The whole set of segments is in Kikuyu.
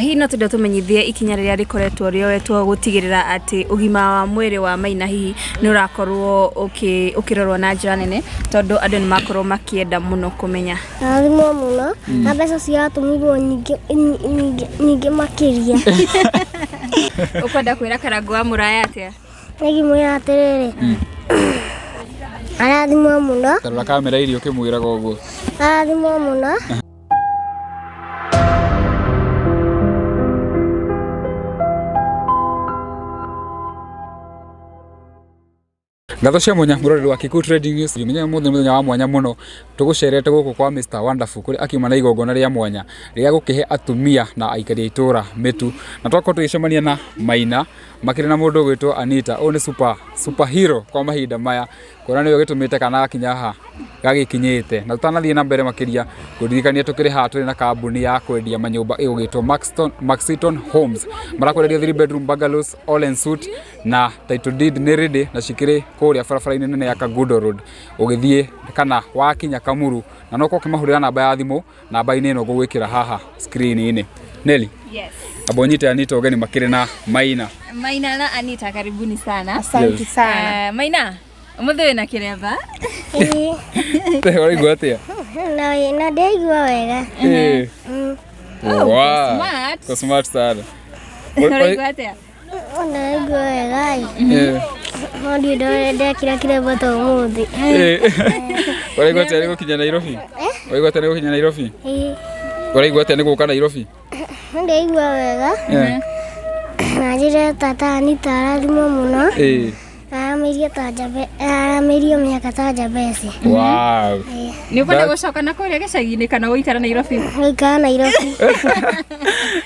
Hihi no twende tũmenyithie ikinya rĩrĩa rĩkoretwo rĩoetwo gũtigĩrĩra atĩ ũgima wa mwĩrĩ wa Maina hihi nĩ ũrakorwo ũkĩrorwo na njĩra nene, tondũ andũ nĩ makorwo makĩenda mũno kũmenya. Rathimwo mũno na mbeca ciratũmirwo nyingĩ nyingĩ nyingĩ makĩria. Ũkwenda kwĩra Karangũ wa Mũraya atĩa? Ngĩmwĩra atĩrĩrĩ, arathimwo mũno, Tarora kamera iria ũkĩmwĩraga ũguo. Arathimwo mũno. Ngatho cia mwanya mũroreri wa Kikuyu Trading News. Menya mũthenya mũthenya wa mwanya mũno tũgũcerete gũkũ kwa Mr Wonderful kũrĩa akiuma na igongona rĩa mwanya rĩa gũkĩhe atumia na aikari a itũra mĩtu, na twakorwo tũgĩcemania na Maina makĩrĩ na mũndũ ũgwĩtwo Anita. Ũyũ nĩ superhero kwa mahinda maya, kuona nĩwe ũgĩtũmĩte kana gakinya haha gagĩkinyĩte. Na tũtanathiĩ na mbere makĩria, ngũririkania tũkĩrĩ haha tũrĩ na kambuni ya kwendia manyũmba ĩgũgĩtwo Maxiton Homes. Marakwenderia 3 bedroom bungalows all en suite na title deed nĩ ready, na cikĩrĩ kũrĩa barabara-inĩ nene ya Kangundo Road ũgĩthiĩ kana wakinya Kamuru, na no ũkorwo ũkĩmahũrĩra namba ya thimũ namba-inĩ ĩno ngũgwĩkĩra haha screen-inĩ. Nelly. Yes. Amba ũnyite Anita ũgeni makĩrĩ na Maina. Maina na Anita, karibuni sana. Asante Yes. sana. Maina, ũmũthĩ wĩna kĩremba? Ĩĩ. Ũraigua atĩa? Na ndaigua wega. Eh. Oh, Wow. smart. Uko smart sana. Ũraigua atĩa? Ndaigua wega ĩ. Eh. No ndiũ ndekĩra kĩremba ta ũmũthĩ. Eh. Ũraigua atĩa nĩ gũkinya Nairobi? Ũraigua atĩa nĩ gũkinya Nairobi? Ĩĩ. Ũraigua atĩa nĩ gũka Nairobi? Ndaigua wega. Eh. Na njĩre tata Anita arathimwo mũno. Eh. Aramĩirio ta Jabe, aramĩirio mĩaka ta Jabesi. Wow. Nĩ ũkwenda gũcoka na kũrĩa gĩcagi-inĩ kana gũikara Nairobi? Gũikara Nairobi.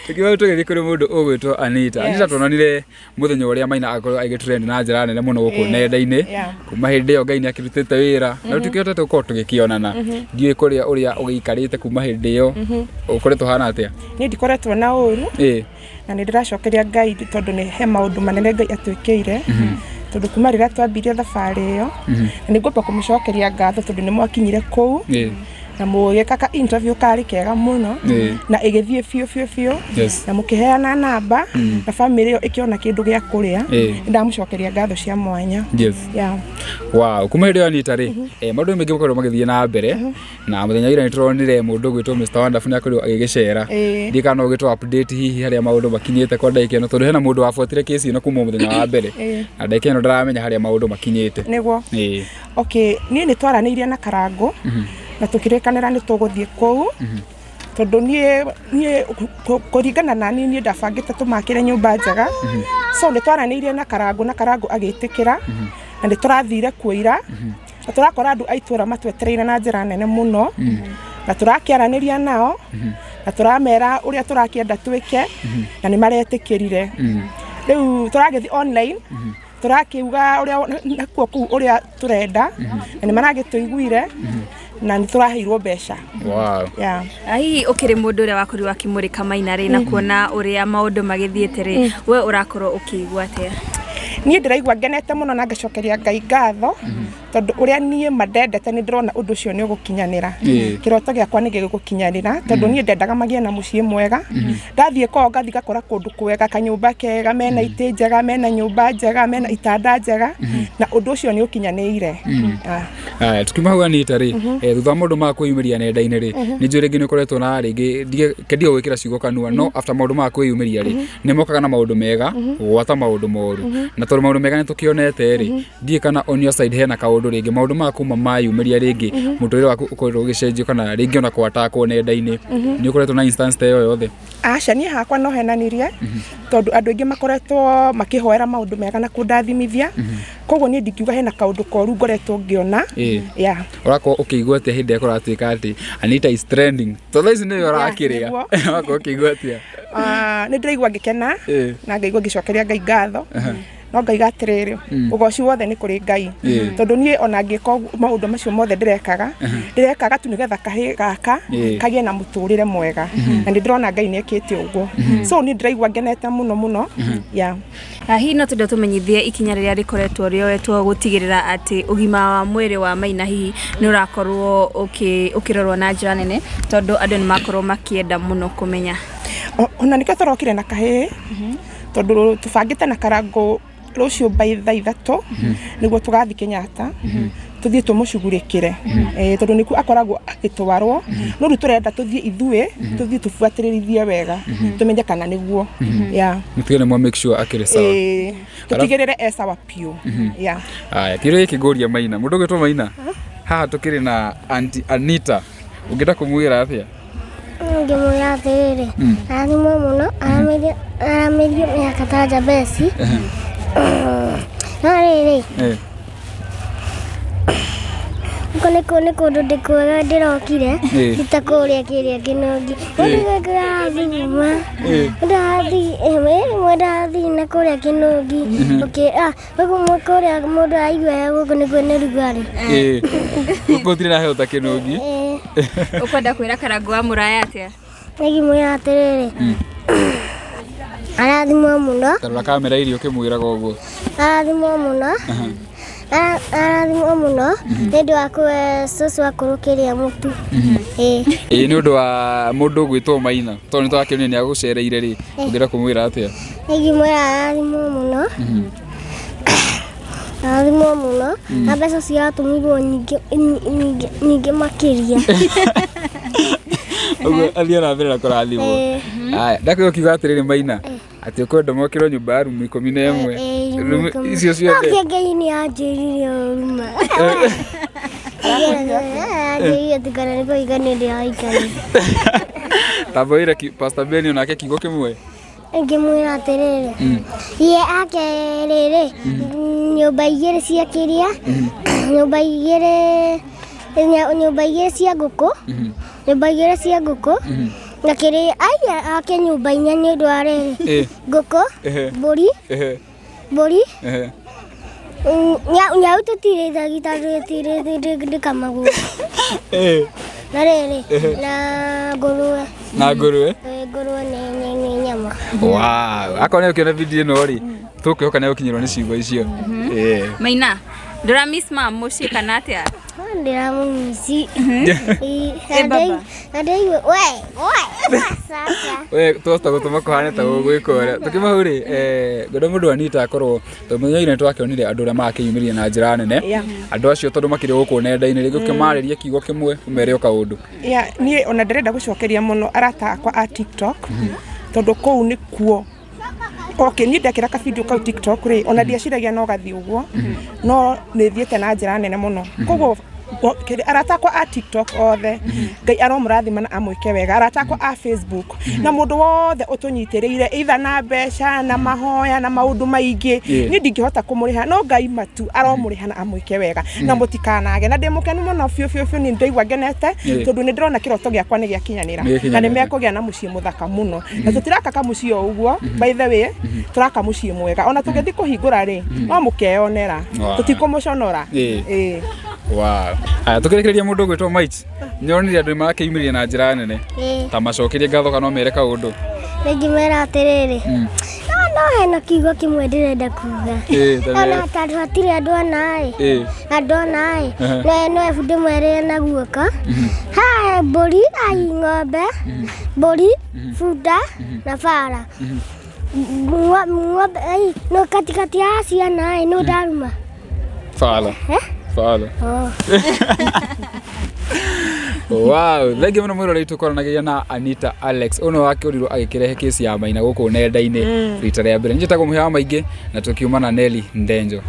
Tukiwa tũgĩthiĩ kũrĩ mũndũ ũgwĩtwo Anita. Anita, tuonanire mũthenya ũrĩa Maina akorwo agĩtrend na njĩra nene mũno gũkũ nenda-inĩ. Kuma hĩndĩ ĩyo Ngai nĩ akĩrutĩte wĩra na tũkĩhotete gũkorwo tũgĩkĩonana. Ndiũĩ kũrĩa ũrĩa ũgĩikarĩte kuma hĩndĩ ĩyo ũkoretwo hana atĩa? Niĩ ndikoretwo na ũru na nĩ ndĩracokeria Ngai tondũ nĩ he maũndũ manene Ngai atwĩkĩire, tondũ kuma rĩrĩa twambirie thabarĩ ĩyo, na nĩ ngwamba kũmũcokeria ngatho tondũ nĩ mwakinyire kũu na mũgĩka ka interview karĩ kega mũno na ĩgĩthiĩ biũ biũ biũ na mũkĩheana namba na family ĩyo ĩkĩona kĩndũ gĩa kũrĩa. Nĩ ndamũcokeria ngatho cia mwanya. Yeah. Wow, kuma hĩndĩ ĩyo Anita rĩ, maũndũ maingĩ makoretwo magĩthiĩ na mbere, na mũthenya ira nĩ tũronire mũndũ ũgwĩtwo Mr Wonderful nĩ akorirwo agĩgĩcera. Ndiũĩ kana no ũgĩtũ update hihi harĩa maũndũ makinyĩte kwa ndagĩka ĩno, tondũ hena mũndũ wabuatire kesi ĩno kuma mũthenya wa mbere na ndagĩka ĩno ndaramenya harĩa maũndũ makinyĩte. Nĩguo. Okay, niĩ nĩ twaranĩirie na Karangũ na tũkĩrĩkanĩra nĩ tũgũthiĩ kũu, tondũ niĩ kũringana na niĩ ndabangĩte tũmakĩre nyũmba njega. So nĩ twaranĩirie na Karangũ na Karangũ agĩtĩkĩra, na nĩ tũrathire kuo ira na tũrakora andũ a itũũra matwetereire na njĩra nene mũno, na tũrakĩaranĩria nao na tũramera ũrĩa tũrakĩenda twĩke na nĩ maretĩkĩrire. Rĩu tũragĩthiĩ online, tũrakiuga ũrĩa nakuo kũu ũrĩa tũrenda na nĩ maragĩtũiguire na nĩ tũraheirwo mbeca. Wow. Yeah. Hihi ũkĩrĩ mũndũ ũrĩa wakorirwo akĩmũrĩka Maina rĩ, na kuona ũrĩa maũndũ magĩthiĩte rĩ, we ũrakorwo ũkĩigua atĩa? Niĩ ndĩraigua ngenete mũno na ngacokeria Ngai ngatho, tondũ ũrĩa niĩ mandendete nĩ ndĩrona ũndũ ũcio nĩ ũgũkinyanĩra. Kĩroto gĩakwa nĩ gĩgũkinyanĩra, tondũ niĩ ndendaga magĩe na mũciĩ mwega. Ndathiĩ kwao ngathiĩ ngakora kũndũ kwega, kanyũmba kega, mena itĩ njega, mena nyũmba njega, mena itanda njega, na ũndũ ũcio nĩ ũkinyanĩire. Aya, tukiuma hau Anita rĩ, thutha wa maũndũ maya kwĩyumĩria nenda-inĩ rĩ, nĩ njũĩ rĩngĩ nĩ ũkoretwo na rĩngĩ ndige gwĩkĩra ciugo kanua, no after maũndũ maya kwĩyumĩria rĩ, nĩ mokaga na maũndũ mega gwata maũndũ moru, na tondũ maũndũ mega nĩ tũkĩonete rĩ, ndiũĩ kana on your side hena kaũndũ rĩngĩ maũndũ maya kuma mayumĩria rĩngĩ mũtũrĩre waku ũkoretwo ũgĩcenjio, kana rĩngĩ ona kwatakwo nenda-inĩ, nĩ ũkoretwo na instance ta ĩyo yothe? Aca, niĩ hakwa no henanirie, tondũ andũ aingĩ makoretwo makĩhoera maũndũ mega na kũndathimithia, koguo niĩ ndingiuga hena kaũndũ koru ngoretwo ngĩona. Yeah. Ũrakorwo ũkĩigua atĩa hĩndĩ ĩrĩa kũratuĩka atĩ Anita is trending, to thaa ici nĩwe ũrakĩrĩa? Ũrakorwo ũkĩigua atĩa? Nĩ ndĩraigua ngĩkena na ngaigua ngĩcokeria Ngai ngatho, no ngaiga atĩrĩrĩ, ũgoci wothe nĩ kũrĩ Ngai, tondũ niĩ ona ngĩka maũndũ macio mothe ndĩrekaga, ndĩrekaga tu nĩgetha kahĩ gaka kagĩe na mũtũrĩre mwega, na nĩ ndĩrona Ngai nĩ ekĩte ũguo. So niĩ ndĩraigua ngenete mũno mũno. Yeah. Hihi no twende tũmenyithie ikinya rĩrĩa rĩkoretwo rĩoetwo gũtigĩrĩra atĩ ũgima wa mwĩrĩ wa Maina hihi nĩ ũrakorwo ũkĩrorwo na njĩra nene, tondũ andũ nĩ makorwo makĩenda mũno kũmenya. Ona nĩkĩo tũrokire na kahĩĩ, tondũ tũbangĩte na Karangũ rũciũ by thaa 3 nĩguo tũgathiĩ Kenyatta, tũthiĩ tũmũcugurĩkĩre. Tondũ nĩkuo akoragwo agĩtwarwo, no rĩu tũrenda tũthiĩ ithuĩ, tũthiĩ tũbuatĩrĩrithie wega, tũmenye kana nĩguo, yeah. Mũtige nĩ mwa make sure akĩrĩ sawa. Ĩĩ, tũtigĩrĩre e sawa biũ, yeah. Aya, kĩũria gĩkĩ ngũria Maina, mũndũ ũgwĩtwo Maina, haha tũkĩrĩ na Aunty Anita, ũngĩenda kũmwĩra atĩa? Ngĩmwĩra atĩrĩrĩ, arathimwo mũno, aramĩrie mĩaka ta Jabesi. No rĩrĩ, gũkũ nĩ kũndũ ndĩkwega ndĩrokire, ti ta kũrĩa kĩrĩa kĩnongi. Mũndũ gũkũ mũndũ arathiĩ na kũrĩa kĩnongi, gũkũ kũrĩa mũndũ araigua gũkũ nĩkuo nĩ rugarĩ. Gũkũ gũtirĩ na heho ta kĩnũngi. Ũkwenda kwĩra Karangũ wa Mũraya atĩa? Ngĩmwĩra atĩrĩrĩ, arathimwo mũno. Tarora kamera iria ũkĩmwĩraga ũguo. Arathimwo mũno, arathimwo mũno nĩ ũndũ wa kũhe cũcũ akũrũkĩria mũtu. Ĩĩ. Ĩĩ, nĩ ũndũ wa mũndũ ũgwĩtwo Maina, tondũ nĩ tũrakĩonire nĩ agũcereire rĩ, ũngĩenda kũmwĩra atĩa? Ingĩmwĩra arathimwo mũno, arathimwo mũno, na mbeca ciratũmirwo nyingĩ nyingĩ nyingĩ makĩria. Ũguo athiĩ na mbere na kũrathimwo. Aya, ndakwĩra ũkiuga atĩrĩrĩ Maina, atĩ ũkwenda mokĩrwo nyũmba ya rumu 11. Rumu icio ciothe. Okay, Ngai nĩ anjĩrire ũru ma. Anjĩrire atĩ kana nĩ kũhikania ndĩrahikania. Tamba wĩre Pastor Ben onake kiugo kĩmwe. Ngĩmwĩra atĩrĩrĩ, ye ake rĩrĩ, nyũmba igĩrĩ cia kĩrĩa, nyũmba igĩrĩ, nyũmba igĩrĩ cia ngũkũ, nyũmba igĩrĩ cia ngũkũ, na kĩrĩa aya ake nyũmba inya nĩ ũndũ wa rĩrĩ, ngũkũ, mbũri, mbũri, nyau tũtirĩithagia tondũ ndĩkamagwo. Na rĩrĩ, na ngũrũwe. Na ngũrũwe? Ngũrũwe nĩ nyama. Wow. Akorwo nĩ ũkĩona video ĩno rĩ, tũkwĩhoka nĩ ũkinyĩrwo nĩ ciugo icio. Maina, ndũra miss mam mũciĩ kana atĩa? Ndĩramũmici. Na ndaigua we we sasa. We twahota gũtũma kũhane ta ũgwĩka ũrĩa tũkĩmahu rĩ, ngwenda mũndũ Anita akorwo tondũ mũthenya ũyũ nĩtwakĩonire andũ arĩa marakĩyumĩria na njĩra nene, andũ acio tondũ makĩrĩ gũkũ nenda-inĩ, rĩngĩ ũkĩmarĩrie kiugo kĩmwe ũmere o kaũndũ. Yeah, niĩ ona ndĩrenda gũcokeria mũno arata akwa a TikTok, tondũ kũu nĩkuo. Okay, niĩ ndekĩra ka video kau TikTok rĩ, ona ndieciragia no gathiĩ ũguo, no nĩ thiĩte na njĩra nene mũno. Koguo arata akwa a TikTok othe, Ngai aromũrathima na amwĩke wega. Arata akwa a Facebook na mũndũ wothe ũtũnyitĩrĩire either na mbeca na mahoya na maũndũ maingĩ, niĩ ndingĩhota kũmũrĩha, no Ngai matu aromũrĩha na amwĩke wega na mũtikanage. Na ndĩ mũkenu mũno biũ biũ biũ, niĩ ndĩraigua ngenete tondũ nĩ ndĩrona kĩroto gĩakwa nĩ gĩakinyanĩra na nĩ mekũgĩa na mũciĩ mũthaka mũno. Na tũtiraka kamũciĩ o ũguo, by the way, tũraka mũciĩ mwega. Ona tũgĩthiĩ kũhingũra rĩ, no mũkeyonera, tũtikũmũconora. Wow. Aya, tũkĩrĩkĩrĩria mũndũ ũgwĩtwo Mike, nyonire andũ nĩmarakĩyumĩria na njĩra nene. Ta macokerie ngatho kana ũmere kaũndũ. Nĩngĩmera atĩrĩrĩ, no hena kiugo kĩmwe ndĩrenda kuga. Ona tondũ hatirĩ andũ ana ĩ, andũ ana ĩ, no ebu ndĩmwerĩre na guoko. Haha he mbũri, ai ng'ombe, mbũri, bunda na bara. Ng'ombe, ai, no katikati ya ciana ĩ, no ndaruma. Bara. Bara. Wow, thengiũ mũno mwĩroreri, tũkoranagia na Anita Alex ũno wakĩũrirwo agĩkĩrehe kesi ya Maina gũkũ nenda-inĩ rita rĩa mbere. Njĩtagwo Mũhĩa wa Maingĩ na tũkiuma na Nelly Ndenjo.